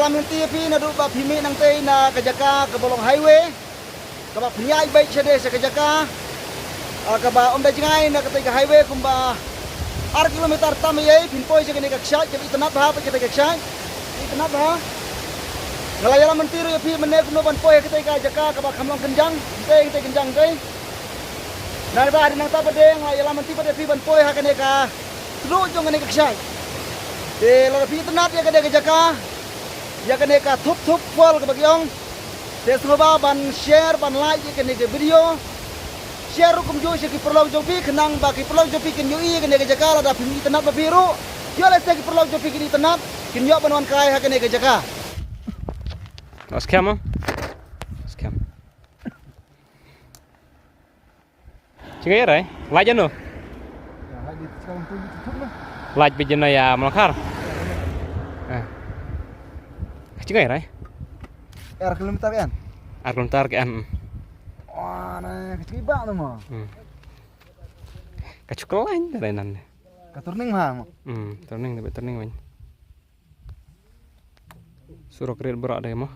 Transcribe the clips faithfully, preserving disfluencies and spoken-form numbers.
Mynta phi naduh ba phi mih nangtei na ka jaka kaba long highway, kaba pynïaid beit shadei sha ka jaka, ah, kaba ym da jngai na katei ka highway kumba ar kilometer tam ïa phin poi sha kane ka kshaid kaba itynnad bha, peit katei ka kshaid itynnad bha. Nga la ïalam mynta ruh ïa phi mynne kumno ban poi ha katei ka jaka kaba kham long kynjang, katei katei kynjang katei. Nangta hadien nangta pat de nga la ïalam mynta pat ïa phi ban poi ha kane ka tluh jong kane ka kshaid. Te lada phi itynnad ïa kane ka jaka, ïa kane ka Thup Thup Fall kaba ki ong. Te sngewbha ban share, ban like ïa kane ka video. Share ruh kumjuh sha ki paralok jong phi khnang ba ki paralok jong phi kin ïohi ïa kane ka jaka lada phi itynnad ma phi ruh. Ïoh lehse ki paralok jong phi kin itynnad, kin ïoh ban wan kai ha kane ka jaka. Skhem, ah? Skhem. Chingai rai, lait jano? Lait bit jano ïa Mawlangkhar. Eh. Chingai rai. Ar kilometer kan? Ar kilometer kan. Wah, na ka chingai ba nama. Hmm. Ka chuklain rai nan. Ka turning ma. Hmm, turning, tapi turning man. Surok rit bra dei mo.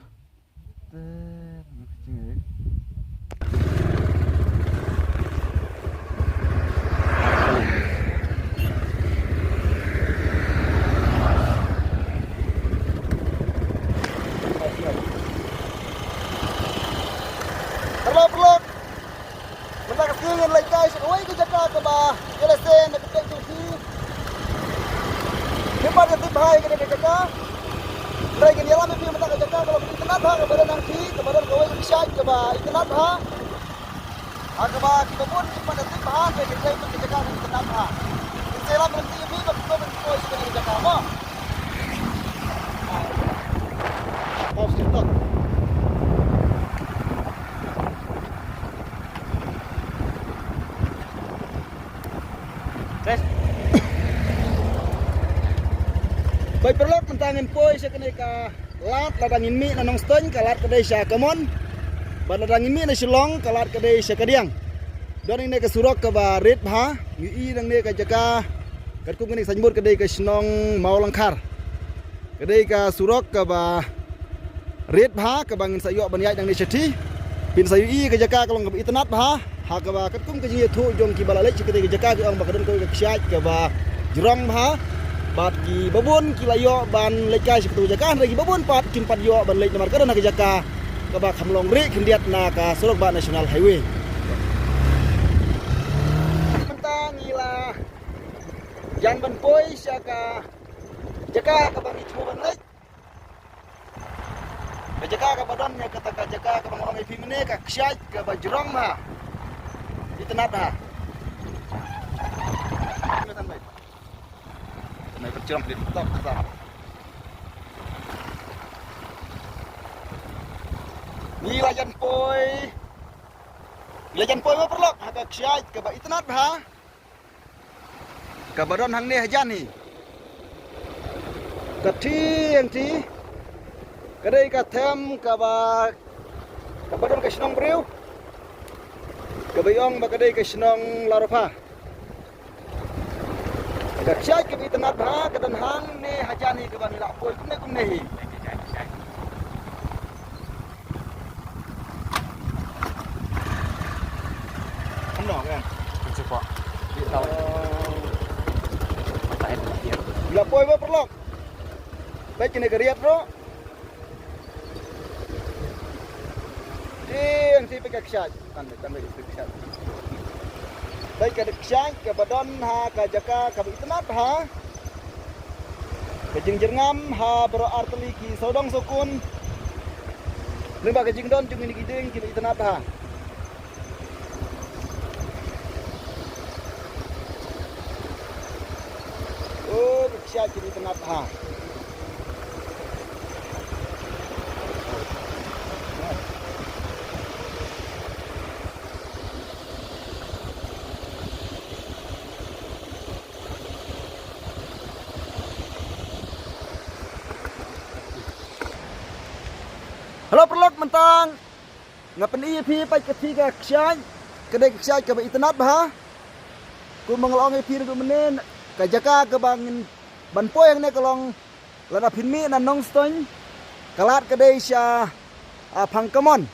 Paralok, paralok. Mynta ka sngi ngin leit kai sha kawei ka jaka kaba ïalehse na ka pdeng jong phi. Phi pat ïa tip bha ïa kane ka jaka. Hynrei ngin ïalam ïa phi mynta ka jaka kaba itynnad bha kaba don hangtei, kaba don kawei ka kshaid kaba itynnad bha. Ha kaba kiba bun ki pat ïa tip bha ïa kane ka jaka kaba itynnad bha. Ngin sa ïalam lynti ïa phi ba kumno ban poi sha kane ka jaka mo. Off TikTok. Bad paralok, mynta ngin poi sha kane ka lad, lada ngin mih na Nongstoiñ ka lad ka dei sha Kamon. Bad lada ngin mih na Shillong ka lad ka dei sha Kadiang. Don hangne ka surok kaba rit bha, ngi ïohi nangne ka jaka katkum kane ka signboard ka dei ka shnong Mawlangkhar. Ka dei ka surok kaba rit bha kaba ngin sa ïoh ban ïaid nangne shathie. Phin sa ïohi ka jaka ka long kaba itynnad bha. Ha kaba katkum ka jingïathuh jong kiba la leit sha katei ka jaka ki ong ba ka don kawei ka kshaid kaba jrong bha. Bad kiba bun ki la ïoh ban leit kai sha katei ka jaka, hynrei kiba bun pat kim pat ïoh ban leit namar ka don ha ka jaka kaba kham long rieh khyndiat na ka surok ba National Highway. Mynta ngi la jan ban poi sha ka jaka kaba ngi thmu ban leit. Ka jaka kaba don ïa kata ka jaka kaba nga ong ïa phi mynne ka kshaid kaba jrong bha. Itynnad bha. Ngi la jan poi. Ngi la jan poi mo paralok ha ka kshaid kaba itynnad bha. Kaba don hangne hajan hi. Ka thiang thi. Ka dei ka them kaba, kaba don ka shnong briew. Kaba ïong ba ka dei ka shnong Laropha. Ka kshaid kaba itynnad bha ka don hangne hajan hi kaba ngi la poi kumne kumne hi. Kumno kan? Ngi la poi ba paralok. Peit kane ka riat ruh. Thiang thi, peit ka kshaid. Kan, kan, peit ka kshaid. Peit ka kshaid kaba don ha ka jaka kaba itynnad bha. Ka jingjyrngam ha baroh artylli ki sawdong sawkun. Lyngba ka jingdon jong kine ki dieng kiba itynnad bha. O, ka kshaid kiba itynnad bha. Hello paralok, mynta nga pyni ïa phi pat kata ka kshaid, ka dei ka kshaid kaba itynnad bha. Kumba nga la ong ïa phi ruh mynne, ka jaka kaba ngin ban poi hangne ka long lada phin mih na Nongstoiñ, ka lad ka dei sha, ah, Phang Kamon.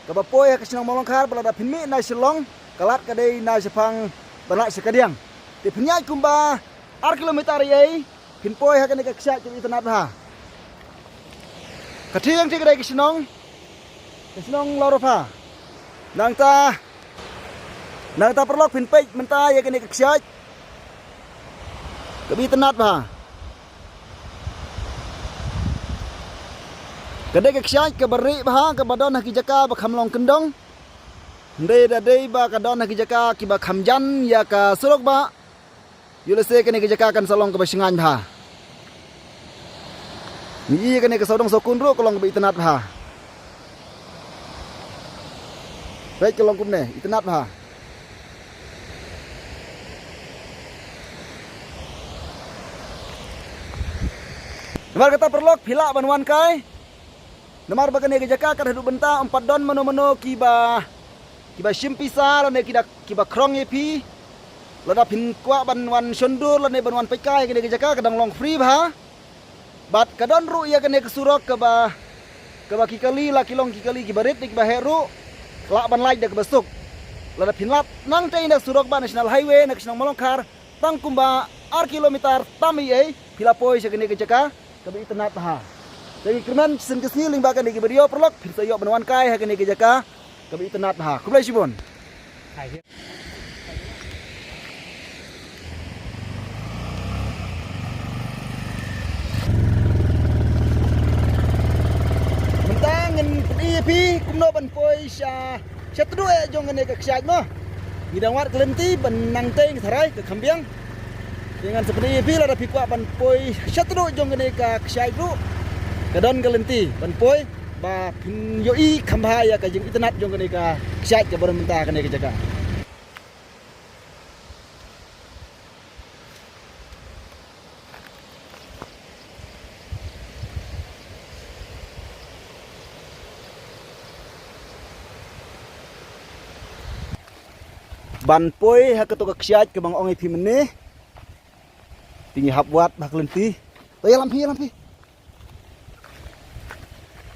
Kaba poi ha ka shnong Mawlangkhar, ba lada phin mih na Shillong, ka lad ka dei na shaphang Banlad Shakadiang. Te phin ïaid kumba ar kilometer ïa, phin poi ha kane ka kshaid kaba itynnad bha. Ka thiang thiang ka dei ka shnong, ka shnong Lawrapha. Nangta, nangta paralok phin peit mynta ïa kane ka kshaid kaba itynnad bha. Ka dei ka kshaid kaba rieh bha, kaba don ha ki jaka ba kham long kyndong. Hynrei da dei ba ka don ha ki jaka kiba kham jan ïa ka surok ba, ïoh lehse kane ka jaka kan sa long kaba shngaiñ bha. Ngi ïohi kane ka sawdong sawkun ruh ka long kaba itynnad bha. Peit ka long kumne, itynnad bha. Namar kata paralok, phi lah ban wan kai. Namar ba kane ka jaka kat haduh mynta ym pat don mano mano kiba, kiba shim pisa lane kiba, kiba khrong ïa phi. Lada phin kwah ban wan shondur lane ban wan peit kai, kane ka jaka ka dang long free bha. Bad ka don ruh ïa kane ka surok kaba, kaba ki kali, la ki long ki kali kiba rit ne kiba heh ruh, lah ban lait da kaba suk. Lada phin lait nangta na surok ba National Highway na ka shnong Mawlangkhar, tang kumba ar kilometer tam ei ei, phi la poi sha kane ka jaka kaba itynnad bha. Te ngi kyrmen shisien ka sngi lyngba kane ka video paralok, phin sa ïoh ban wan kai ha kane ka jaka kaba itynnad bha. Khublei shibun. Mynta ngin pyni ïa phi kumno ban poi sha, sha tduh jong kane ka kshaid mo. Ngi dang wad ka lynti ban nang tei ngi tharai ka kham biang. Te ngan sa pyni ïa phi lada phi kwah ban poi sha tduh jong kane ka kshaid ruh, ka don ka lynti ban poi ba phin ïohi kham bha ïa ka jingitynnad jong kane ka kshaid kaba don mynta kane ka jaka. Ban poi ha kato ka kshaid kaba nga ong ïa phi mynne. Te ngi hap wad bha ka lynti. To ïalam phi, ïalam phi.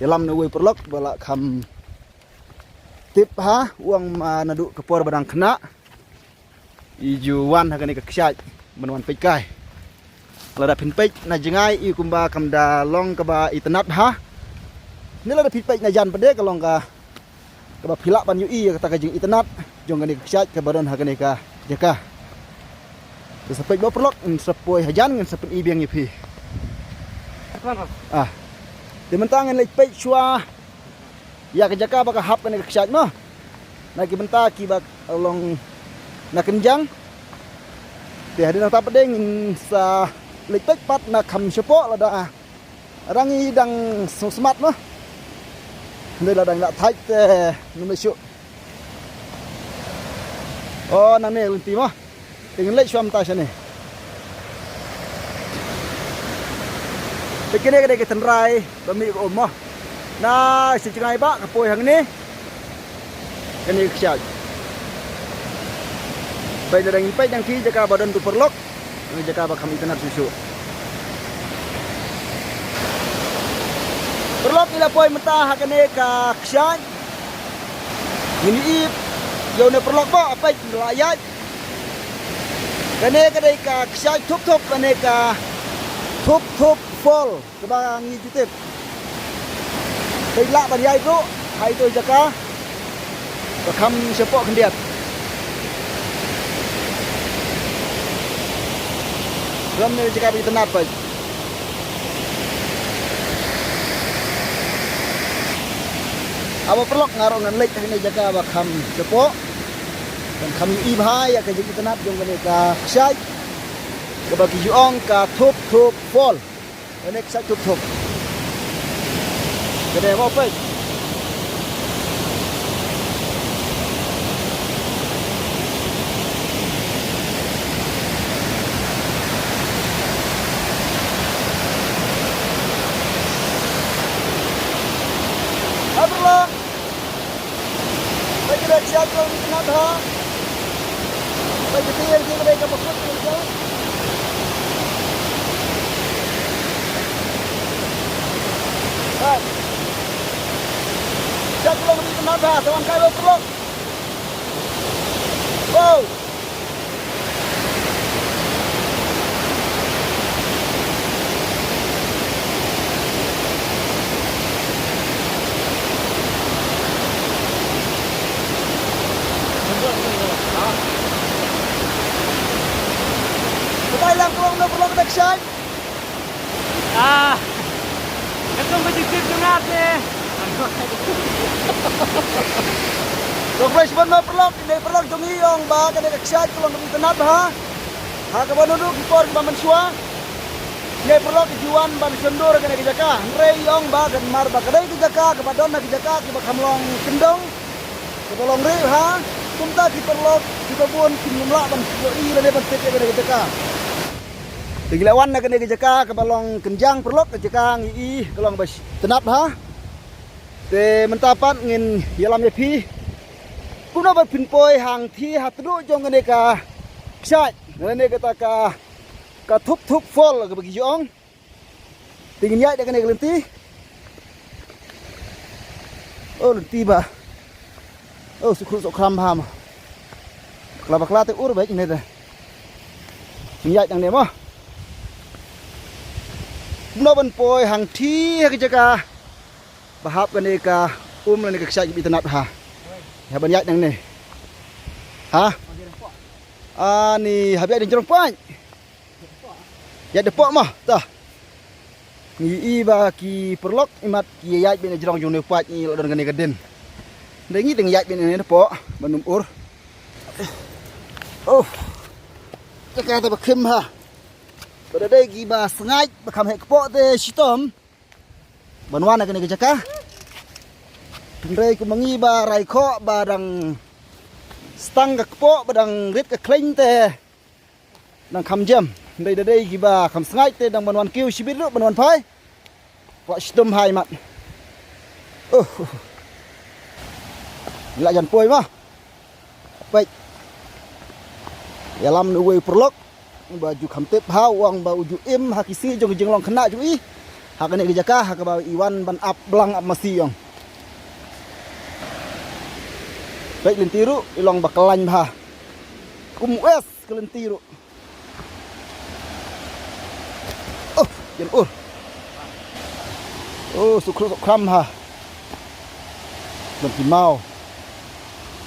Ïalam na uwei u paralok ba la kham tip ha, u ong ma naduh ka por ba dang khynnah i ju wan ha kane ka kshaid ban wan peit kai. Lada phin peit na jngai i kumba kam da long kaba itynnad bha. Hynrei lada phin peit na jan pat de ka long ka, kaba phi lah ban ïohi ïa kata ka jingitynnad jong kane ka kshaid kaba don ha kane ka jaka. Te sa peit bha paralok, ngin sa poi hajan ngin sa pyni biang ïa phi. Ah. Te mynta ngin leit peit shuwa ïa ka jaka ba ka hap kane ka kshaid mo. Na ki bynta kiba long na kynjang. Te hadien nangta pat de ngin sa leit peit pat na kham shapoh lada rang i dang sngewsmat mo. Hynrei lada ngi la thait te ngim leit shuh. O, nangne lynti mo. Te ngin leit shuwa mynta shane. Te kane ka dei ka tynrai ba mih ka um mo. Na shi jngai ba ka poi hangne. Kane ka kshaid. Peit lada ngin peit nangta jaka ba don tu paralok. Kane jaka ba kham itynnad shuh shuh. Paralok, ngi la poi mynta ha kane ka kshaid. Ngin ïohi ïa une u paralok ba peit la ïaid. Kane ka dei ka kshaid Thup Thup, kane ka Thup Thup Fall. Kaba ngi ju tip. Phi lah ban ïaid ruh ha ito i jaka ba kham shapoh khyndiat. Ram ne jaka ba itynnad peit. Aba paralok, nga ruh ngan leit ha kane jaka ba kham shapoh. Ban kham ïohi bha ïa ka jingitynnad jong kane ka kshaid kaba ki ju ong ka Thup Thup Fall. Kane ka kshaid Thup Thup. Kane mo peit. Hai paralok. Peit ka dei ka kshaid kaba itynnad ha. Peit ka tiar ka dei kaba kut ka dei. Kshaid ka long kaba itynnad bha, sa wan kai, wow, paralok. Wow. Ka bai lang ka long kumno, paralok, kane ka kshaid? Ah, ka long ba jingtip jong nga te. Khublei shibun mo paralok, ine paralok jong ngi ong ba kane ka kshaid ka long kaba itynnad bha. Ha kaba naduh ki por kiba mynshuwa, ine paralok ki ju wan ban shon dur ha kane ka jaka. Hynrei ngi ong ba kan mar ba ka dei ka jaka kaba don ha ki jaka kiba kham long kyndong, kaba long rieh bha. Kumta ki paralok kiba bun kim lah ban ïohi lane ban tip ïa kane ka jaka. Te ngi la wan na kane ka jaka kaba long kynjang paralok, ka jaka ngi i ka long ba itynnad bha. Te mynta pat ngin ïalam ïa phi kumno ba phin poi hangthie ha tnum jong kane ka kshaid, kane kata ka, ka Thup Thup Fall kaba ki ju ong. Te ngin ïaid da kane ka lynti. Oh, lynti ba, oh, sukhrut sukhram bha mo. Bakla bakla te ur beit ne te. Ngin ïaid nangne mo. Kumno ban poi hangthie ha ka jaka ba hap kane ka um lane ka kshaid kaba itynnad bha. Hap ban ïaid nangne. Ha? Ani hap ïaid na jrong paid. Ïaid da poh mo ta. Ngi i ba ki paralok imat ki ïaid beit na jrong jong une u paid, ngi la don kane ka dien. Hynrei ngi te ngi ïaid beit na ne da poh ban ym ur. Oh. Jaka te ba khim bha. Ba da dei kiba sngaid ba kham heh kpoh te shitom ban wan ha kane ka jaka. Hynrei kum ma ngi ba rai khoh ba dang stang ka kpoh ba dang rit ka khleiñ te dang kham jem. Hynrei da dei kiba kham sngaid te dang ban wan kiew shibit ruh ban wan phai. Kwah shitom bha imat. Oh. Ngi la jan poi mo. Peit. Ïalam na uwei u paralok ba ju kham tip bha, u ong ba u ju im ha ki sngi jong ka jinglong khynnah jong i ha kane ka jaka ha kaba i wan ban ap blang ap masi, ong. Peit lynti ruh i long ba khlaiñ bha. Kum wes ka lynti ruh. Oh, jan ur. Oh, sukhrut sukhram ha. Don ki maw.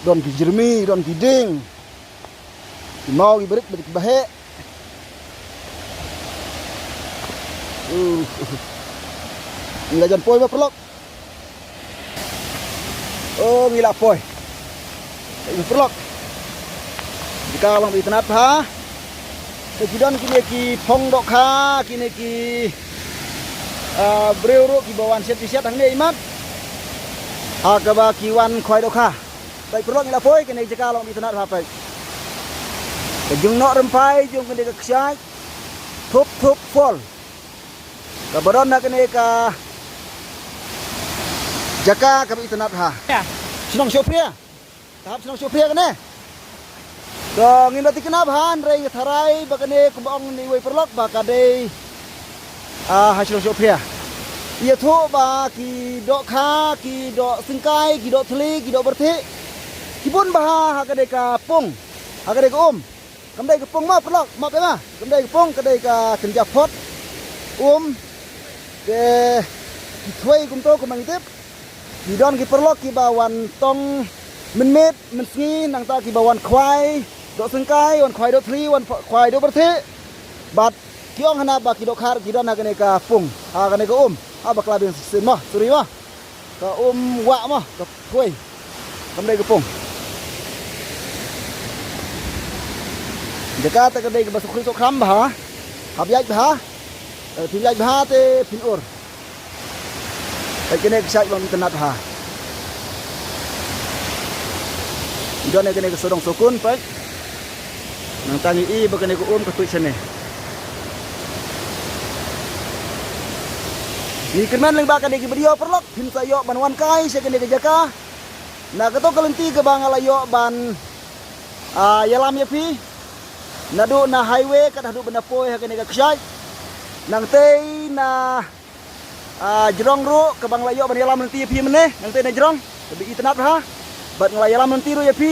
Don ki jyrmi, don ki dieng. Ki maw ki barit, barit ki baheh. Uh, uh. Ngi la jan poi mo paralok. Oh, ngi la poi. Peit mo paralok. Jaka long ba itynnad bha. Te ki don kine ki phong dohkha, kine ki, ah, briew ruh kiba wan shet shet hangne imat. Ha kaba ki wan khwai dohkha. Peit paralok, ngi la poi, kane ka jaka long ba itynnad bha, peit. Ka jingnoh rymphai jong kane ka kshaid Thup Thup Fall kaba don ha kane ka jaka kaba itynnad bha. Shnong Shopria. Ka hap shnong Shopria kane. To ngim da thikna bha, hynrei nga tharai ba kane kumba ong na iwei paralok ba ka dei, ah, ha shnong Shopria. Ïathuh ba ki dohkha, ki doh syngkai, ki doh thli, ki doh byrthih, ki bun bha ha kane ka pung, ha kane ka um. Kam dei ka pung mo paralok, map ïa nga. Kam dei ka pung, ka dei ka kynja phot. Um. Te ki thwei kumto kumba ngi tip. Ki don ki paralok kiba wan tong mynmiet mynsngi, nangta kiba wan khwai doh syngkai, wan khwai doh thli, wan khwai doh byrthih. Bad ki ong hana ba ki dohkha ki don ha kane ka pung, ha kane ka um. Ha bakla biang shisien mo, sorry mo. Ka um wah mo, ka thwei. Kam dei ka pung. Jaka te ka dei kaba sukhrut sukhram bha. Hap ïaid bha. Eh, phin ïaid bha te phin ur. Peit kane ka kshaid long ba itynnad bha. Don kane ka sawdong sawkun, peit. Nangta ngi i ba kane ka um ka tuid shane. Ngi kyrmen lyngba kane ka video paralok, phin sa ïoh ban wan kai sha kane ka jaka. Na kato ka lynti kaba nga la ïoh ban, ah, ïalam ïa phi. Naduh na highway kat haduh ban da poi ha kane ka kshaid. Nangtei na Ah, jrong ruh kaba nga la ïoh ban ïalam lynti ïa phi mynne, nangta na jrong, kaba itynnad bha. Bad nga la ïalam lynti ruh ïa phi,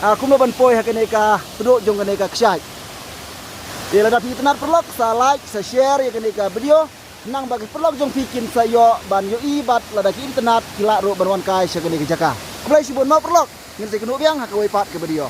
ah, kumno ban poi ha kane ka tduh jong kane ka kshaid. Te lada phi itynnad paralok, sa like, sa share ïa kane ka video, khnang ba ki paralok jong phi kin sa ïoh ban ïohi bad lada ki itynnad ki lah ruh ban wan kai sha kane ka jaka. Khublei shibun mo paralok, ngin sa ïakynduh biang ha kawei pat ka video.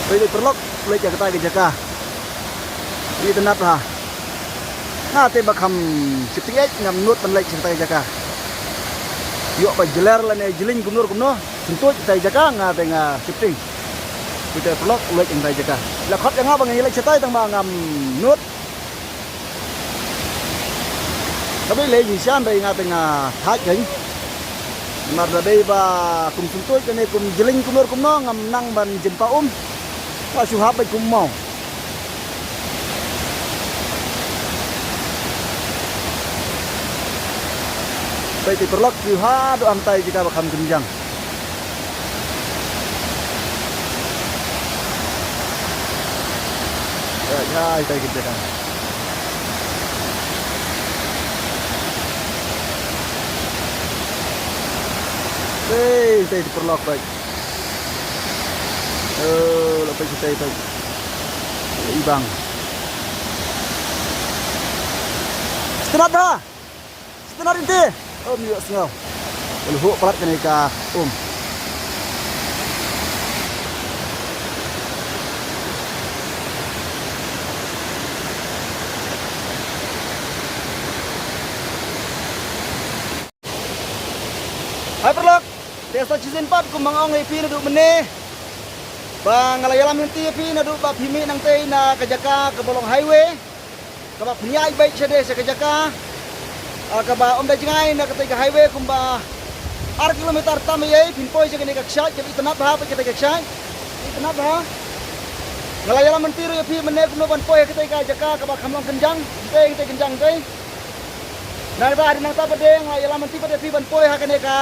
Peit paralok, peit ïa kata ka jaka. Itynnad bha. Nga te ba kham sheptieng eh ngam nud ban leit sha kata ka jaka. Ïoh ba jler lane jyllieñ kumno kumno, syntuid kata ka jaka nga te nga sheptieng. Peit paralok, leit sha kata ka jaka. La khot ïa nga ba ngan ïaleit shatai tang ba ngam nud. Ka dei lei shisha dei nga te nga thait kein. Namar da dei ba kum syntuid kane kum jyllieñ kumno kumno ngam nang ban jin pa um. Ka shu hap beit kum maw. Peit te paralok, phi haduh hangtai jaka ba kham kynjang. Ya, ya, ita kita dah. Hei, ita itu paralok, peit. Eh, la peit ita itu. Ibang. Itynnad bha. Itynnad lynti. Ym ïohsngew. Ka la huh palat kane ka um. Hai paralok, te sa shisien pat kumba nga ong ïa phi naduh mynne ba nga la ïalam lynti ïa phi naduh ba phi mih nangtei na ka jaka kaba long highway, kaba pynïaid beit shadei sha ka jaka, ah, kaba ym da jngai na katei ka highway kumba ar kilometer tam ïa phin poi sha kane ka kshaid kaba itynnad bha, peit katei ka kshaid itynnad bha. Nga la ïalam lynti ruh ïa phi mynne kumno ban poi ha katei ka jaka kaba kham long kynjang, katei, katei kynjang katei. Nangta, hadien nangta pat de nga la ïalam lynti pat ïa phi ban poi ha kane ka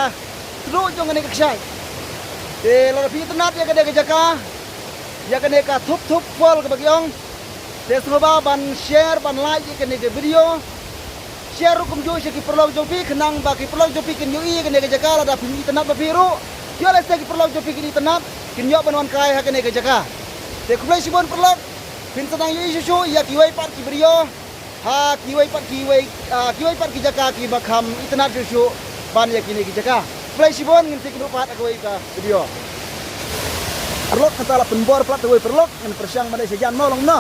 tduh jong kane ka kshaid. Te lada phi itynnad ïa kane ka jaka, ïa kane ka Thup Thup Fall kaba ki ong, te sngewbha ban share, ban like ïa kane ka video. Share ruh kumjuh sha ki paralok jong phi khnang ba ki paralok jong phi kin ïohi ïa kane ka jaka, lada phi itynnad ma phi ruh, ïoh lehse ki paralok jong phi kin itynnad, kin ïoh ban wan kai ha kane ka jaka. Te khublei shibun paralok, phin sa nang ïohi shuh shuh ïa kiwei pat ki video. Ha kiwei pat kiwei, ah, kiwei pat ki jaka kiba kham itynnad shuh shuh ban ïa kine ki jaka. Khublei shibun, ngin sa ïakynduh pat ha kawei ka video. Paralok, kata la pynbor palat kawei paralok, ngan pyrshang ban leit shajan mo, long kumno.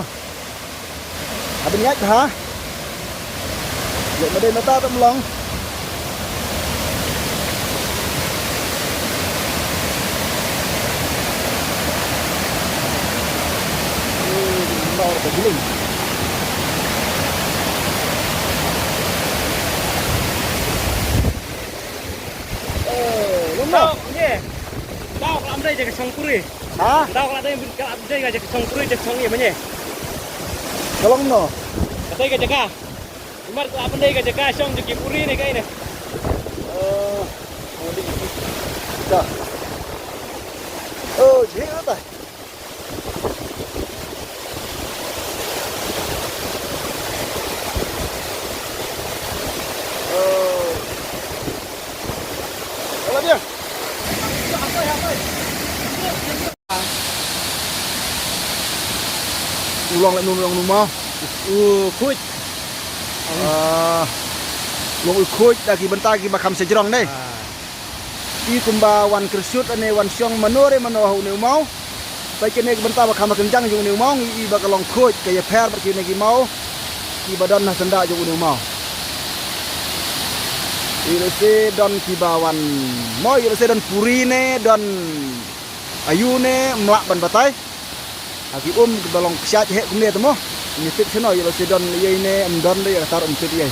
Haba ïaid bha. Leit ma dei mata tam long. Dau, ye. Dau ka lam dei jaka shong puri. Ha? Dau ka lam dei, ka lam dei jaka shong puri, jaka shong ye mane. Ka long no. Ka dei ka jaka. Imar ka lam dei ka jaka shong jaka puri ne ka ine. Eh, oh, di. Da. Oh, jhi ata. U long leh num long num mo. U khuid. Ah, long u khuid da ki bynta kiba kham sha jrong ne. Ah. I kumba wan kyrsut ne wan shong mano re mano ha une u maw. Peit kane ka bynta ba kham kynjang jong une u maw, ngi i ba ka long khuid, ka ïapher bad kine ki maw kiba don ha syndah jong une u maw. I lehse don kiba wan mo, i lehse don puri ne, don aïu ne, ym lah ban batai. Ha ki um kiba long kshaid heh kumne te mo. Ngi tip shano ïa la shi don ïa ine em don de ïa kata ruh em tip ïa.